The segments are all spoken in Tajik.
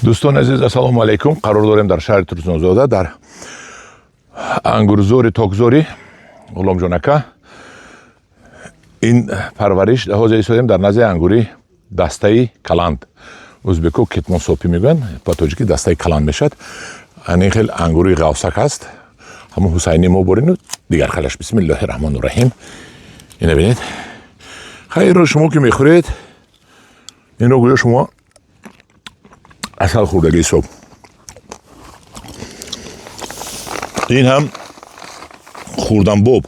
Дӯстони азиз, ассалому алайкум. Қарор дорем дар шаҳри Турсунзода, дар ангурзори, токзори Ғуломҷон ака. Ин парвариш ҳозир истодем дар назди ангури дастаи каланд. Ӯзбеко кетмон сопӣ мегӯянд, ба тоҷикӣ дастаи каланд мешавад. Ани хел ангури ғавсак аст, ҳамун ҳусайни мо борину дигар хелаш. Бисмиллоҳи раҳмону раҳим. Ина бинед, хайро шумо ки мехӯред, инро гӯё шумо асал хӯрдагӣ ҳисоб. Ин ҳам хурданбоб,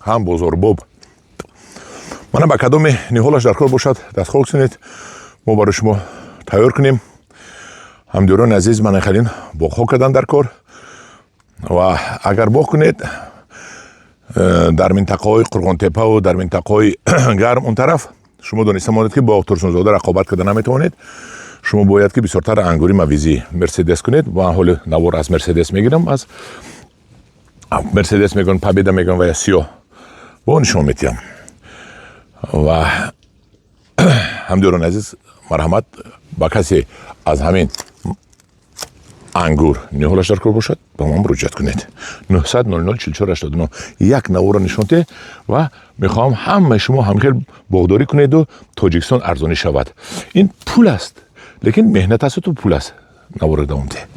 ҳам бозорбоб. Мана, ба кадоме ниҳолаш дар кор бошад, дастхол кунед, мо барои шумо тайёр кунем. Ҳамдиёрони азиз, мана хелин боғҳо кардан дар кор. Ва агар боғ кунед дар минтақаҳои Қурғонтеппаву дар минтақаҳои гарм, он тараф, шумо дониста монед, ки бо Турсунзода рақобат карда наметавонед. Шумо бояд ки бисёртар ангури мавизӣ, Мерседес кунед. Ман ҳоли навор аз Мерседес мегирам, аз Мерседес мегӯям, Победа мегӯям ва я сиёҳ бо нишон метиҳам. Ва ҳамдиёрони азиз, марҳамат, ба касе аз ҳамин ангур ниҳолаш дар кор бошад, ба ман муроҷиат кунед: 900 00 44 89. Як наворро нишон диҳ ва мехоҳам ҳамаи шумо ҳамхел боғдорӣ кунеду Тоҷикистон арзонӣ шавад. Ин пул аст, лекин меҳнат асту пул аст. Наворро давом диҳ.